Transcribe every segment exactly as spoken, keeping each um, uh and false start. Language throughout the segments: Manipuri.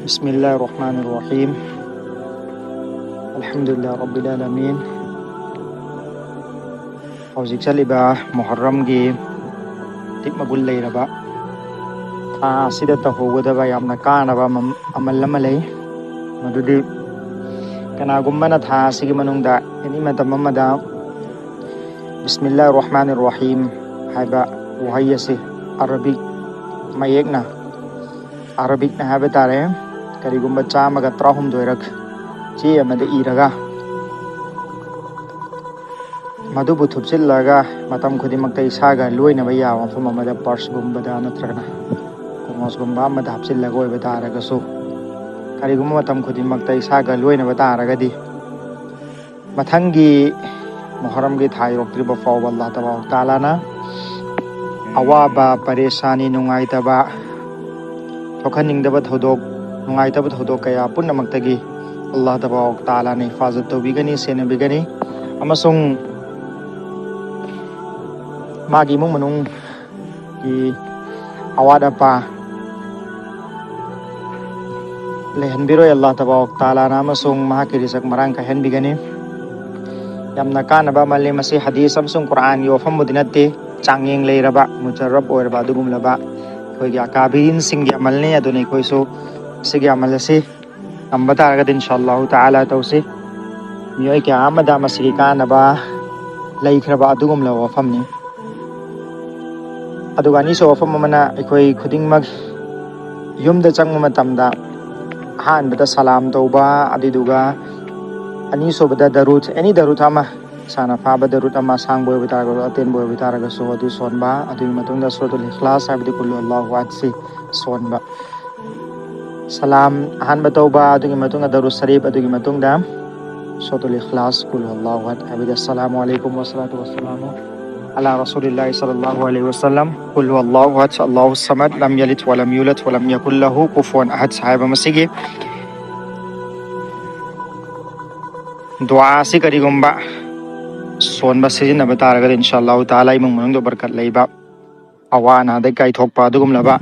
بسم الله الرحمن الرحيم. الحمد لله رب العالمين. ꯍꯧꯖꯤꯛ ꯆꯠꯂꯤꯕ ꯃꯨꯍꯔꯔꯝꯒꯤ ꯇꯤꯛ ꯃꯒꯨꯟ ꯂꯩꯔꯕ ꯊꯥ ꯑꯁꯤꯗ ꯇꯧꯍꯧꯒꯗꯕ ꯌꯥꯝꯅ ꯀꯥꯟꯅꯕ ꯑꯃ, ꯑꯃꯜ ꯑꯃ ꯂꯩ꯫ ꯃꯗꯨꯗꯤ ꯀꯅꯥꯒꯨꯝꯕꯅ ꯊꯥ ꯑꯁꯤꯒꯤ ꯃꯅꯨꯡꯗ ꯑꯦꯅꯤ ꯃꯇꯝ ꯑꯃꯗ ꯕꯤꯁꯃꯤꯜꯂꯥꯍꯤꯔ ꯔꯍꯃꯥꯅꯤꯔ ꯔꯍꯤꯝ ꯍꯥꯏꯕ ꯋꯥꯍꯩ ꯑꯁꯤ ꯑꯔꯕꯤꯛ ꯃꯌꯦꯛꯅ, ꯑꯔꯕꯤꯛꯅ ꯍꯥꯏꯕ ꯇꯥꯔꯦ, ꯀꯔꯤꯒꯨꯝꯕ ꯆꯥꯝꯃꯒ ꯇꯔꯥꯍꯨꯝꯗꯣꯏꯔꯛ ꯆꯦ ꯑꯃꯗ ꯏꯔꯒ ꯃꯗꯨꯕꯨ ꯊꯨꯞꯆꯤꯜꯂꯒ ꯃꯇꯝ ꯈꯨꯗꯤꯡꯃꯛꯇ ꯏꯁꯥꯒ ꯂꯣꯏꯅꯕ ꯌꯥꯕ ꯃꯐꯝ ꯑꯃꯗ, ꯄꯔꯁꯒꯨꯝꯕꯗ ꯅꯠꯇ꯭ꯔꯒꯅ ꯀꯣꯃꯣꯁꯒꯨꯝꯕ ꯑꯃꯗ ꯍꯥꯞꯆꯤꯜꯂꯒ ꯑꯣꯏꯕ ꯇꯥꯔꯒꯁꯨ, ꯀꯔꯤꯒꯨꯝꯕ ꯃꯇꯝ ꯈꯨꯗꯤꯡꯃꯛꯇ ꯏꯁꯥꯒ ꯂꯣꯏꯅꯕ ꯇꯥꯔꯒꯗꯤ, ꯃꯊꯪꯒꯤ ꯃꯨꯍꯔꯝꯒꯤ ꯊꯥ ꯌꯧꯔꯛꯇ꯭ꯔꯤꯕ ꯐꯥꯎꯕ ꯑꯜꯂꯥꯍ ꯇꯕꯥꯔꯛ ꯇꯥꯂꯥꯅ ꯑꯋꯥꯕ, ꯄꯔꯦꯁꯥꯅꯤ, ꯅꯨꯡꯉꯥꯏꯇꯕ, ꯊꯣꯛꯍꯟꯅꯤꯡꯗꯕ ꯊꯧꯗꯣꯛ, ꯅꯨꯡꯉꯥꯏꯇꯕ ꯊꯧꯗꯣꯛ ꯀꯌꯥ ꯄꯨꯝꯅꯃꯛꯇꯒꯤ ꯑꯜꯂꯥꯍ ꯇꯕꯥꯔꯛ ꯇꯥꯂꯥꯅ ꯍꯤꯐꯥꯖꯠ ꯇꯧꯕꯤꯒꯅꯤ, ꯁꯦꯟꯅꯕꯤꯒꯅꯤ, ꯑꯃꯁꯨꯡ ꯃꯥꯒꯤ ꯏꯃꯨꯡ ꯃꯅꯨꯡꯒꯤ ꯑꯋꯥꯠ ꯑꯄꯥ ꯂꯩꯍꯟꯕꯤꯔꯣꯏ ꯑꯜꯂꯥꯍ ꯇꯕꯥꯔꯛ ꯇꯥꯂꯥꯅ, ꯑꯃꯁꯨꯡ ꯃꯍꯥꯛꯀꯤ ꯔꯤꯖꯛ ꯃꯔꯥꯡ ꯀꯥꯏꯍꯟꯕꯤꯒꯅꯤ꯫ ꯌꯥꯝꯅ ꯀꯥꯟꯅꯕ ꯑꯃꯜꯅꯤ꯫ ꯃꯁꯤ ꯍꯗꯤꯁ ꯑꯃꯁꯨꯡ ꯀꯨꯔꯥꯟꯒꯤ ꯋꯥꯐꯝꯕꯨꯗꯤ ꯅꯠꯇꯦ, ꯆꯥꯡꯌꯦꯡ ꯂꯩꯔꯕ, ꯃꯨꯖꯔꯔꯕ ꯑꯣꯏꯔꯕ ꯑꯗꯨꯒꯨꯝꯂꯕ ꯑꯩꯈꯣꯏꯒꯤ ꯑꯀꯥꯕꯤꯔꯤꯟꯁꯤꯡꯒꯤ ꯑꯃꯜꯅꯤ꯫ ꯑꯗꯨꯅ ꯑꯩꯈꯣꯏꯁꯨ ꯁꯤꯒꯤ ꯑꯃꯜ ꯑꯁꯤ ꯉꯝꯕ ꯇꯥꯔꯒꯗꯤ ꯏꯟꯁꯥ ꯑꯜꯂꯥꯍꯨ ꯇꯥꯂꯥ ꯇꯧꯁꯤ꯫ ꯃꯤꯑꯣꯏ ꯀꯌꯥ ꯑꯃꯗ ꯃꯁꯤꯒꯤ ꯀꯥꯟꯅꯕ ꯂꯩꯈ꯭ꯔꯕ ꯑꯗꯨꯒꯨꯝꯂꯕ ꯋꯥꯐꯝꯅꯤ꯫ ꯑꯗꯨꯒ ꯑꯅꯤꯁꯨꯕ ꯋꯥꯐꯝ ꯑꯃꯅ, ꯑꯩꯈꯣꯏ ꯈꯨꯗꯤꯡꯃꯛ ꯌꯨꯝꯗ ꯆꯪꯕ ꯃꯇꯝꯗ ꯑꯍꯥꯟꯕꯗ ꯁꯂꯥꯝ ꯇꯧꯕ, ꯑꯗꯨꯏꯗꯨꯒ ꯑꯅꯤꯁꯨꯕꯗ ꯗꯔꯨꯗ, ꯑꯦꯅꯤ ꯗꯔꯨꯗ ꯑꯃ, ꯏꯁꯥꯅ ꯐꯥꯕ ꯗꯔꯨꯗ ꯑꯃ, ꯑꯁꯥꯡꯕ ꯑꯣꯏꯕ ꯇꯥꯔꯒꯁꯨ, ꯑꯇꯦꯟꯕ ꯑꯣꯏꯕ ꯇꯥꯔꯒꯁꯨ, ꯑꯗꯨ ꯁꯣꯟꯕ, ꯑꯗꯨꯒꯤ ꯃꯇꯨꯡꯗ ꯁꯨꯔꯥꯇꯨꯜ ꯏꯈ꯭ꯂꯥꯁ ꯍꯥꯏꯕꯗꯤ ꯀꯨꯜ ꯍꯨꯋꯜꯂꯥꯍꯨ ꯑꯍꯗꯁꯤ ꯁꯣꯟꯕ꯫ ꯁꯂꯥꯝ ꯑꯍꯥꯟꯕ ꯇꯧꯕ, ꯑꯗꯨꯒꯤ ꯃꯇꯨꯡꯗ ꯗꯔꯨꯗ ꯁꯔꯤꯐ, ꯑꯗꯨꯒꯤ ꯃꯇꯨꯡꯗ ꯁꯨꯔꯥꯇꯨꯜ ꯏꯈ꯭ꯂꯥꯁ, ꯀꯨꯜ ꯍꯨꯋꯜꯂꯥꯍꯨ ꯑꯍꯗ ꯍꯥꯏꯕꯗꯤ ꯑꯁꯁꯂꯥꯃꯨ ꯑꯂꯥꯏꯀꯨꯝ ꯋꯁꯁꯂꯥꯇꯨ ꯋꯁꯁꯂꯥꯃꯨ ꯑꯂꯥ ꯔꯁꯨꯂꯤꯜꯂꯥꯍꯤ ꯁꯜꯂꯜꯂꯥꯍꯨ ꯑꯂꯥꯏꯍꯤ ꯋꯁꯜꯂꯝ, ꯀꯨꯜ ꯍꯨꯋꯜꯂꯥꯍꯨ ꯑꯍꯗ, ꯑꯜꯂꯥꯍꯨ ꯁꯃꯗ, ꯂꯝ ꯌꯂꯤꯗ ꯋꯂꯝ ꯌꯨꯂꯗ ꯋꯂꯝ ꯌꯀꯨꯜ ꯂꯍꯨ ꯀꯨꯐꯨꯋꯟ ꯑꯍꯗ ꯍꯥꯏꯕ ꯃꯁꯤꯒꯤ ꯗꯨꯋꯥ ꯑꯁꯤ ꯀꯔꯤꯒꯨꯝꯕ ꯁꯣꯟꯕ ꯁꯤꯖꯤꯟꯅꯕ ꯇꯥꯔꯒꯗꯤ ꯏꯟꯁꯥ ꯑꯜꯂꯥꯍꯨ ꯇꯥꯂꯥ ꯏꯃꯨꯡ ꯃꯅꯨꯡꯗ ꯕꯔꯀꯠ ꯂꯩꯕ, ꯑꯋꯥ ꯑꯅꯥꯗꯒꯤ ꯀꯥꯏꯊꯣꯛꯄ ꯑꯗꯨꯒꯨꯝꯂꯕ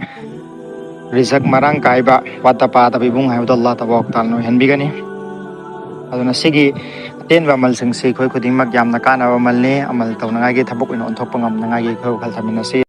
ꯔꯤꯖꯛ ꯃꯔꯥꯡ ꯀꯥꯏꯕ, ꯋꯥꯠꯇ ꯄꯥꯗꯕ ꯏꯕꯨꯡ ꯍꯥꯏꯕꯗꯣ ꯑꯜꯂꯥꯍ ꯇꯕꯥꯔꯛ ꯇꯥꯂꯥꯅ ꯑꯣꯏꯍꯟꯕꯤꯒꯅꯤ꯫ ꯑꯗꯨꯅ ꯁꯤꯒꯤ ꯑꯇꯦꯟꯕ ꯑꯃꯜꯁꯤꯡꯁꯤ ꯑꯩꯈꯣꯏ ꯈꯨꯗꯤꯡꯃꯛ ꯌꯥꯝꯅ ꯀꯥꯟꯅꯕ ꯑꯃꯜꯅꯤ꯫ ꯑꯃꯜ ꯇꯧꯅꯉꯥꯏꯒꯤ, ꯊꯕꯛ ꯑꯣꯏꯅ ꯑꯣꯟꯊꯣꯛꯄ ꯉꯝꯅꯉꯥꯏꯒꯤ ꯑꯩꯈꯣꯏ ꯋꯥꯈꯜ ꯊꯝꯃꯤꯟꯅꯁꯤ꯫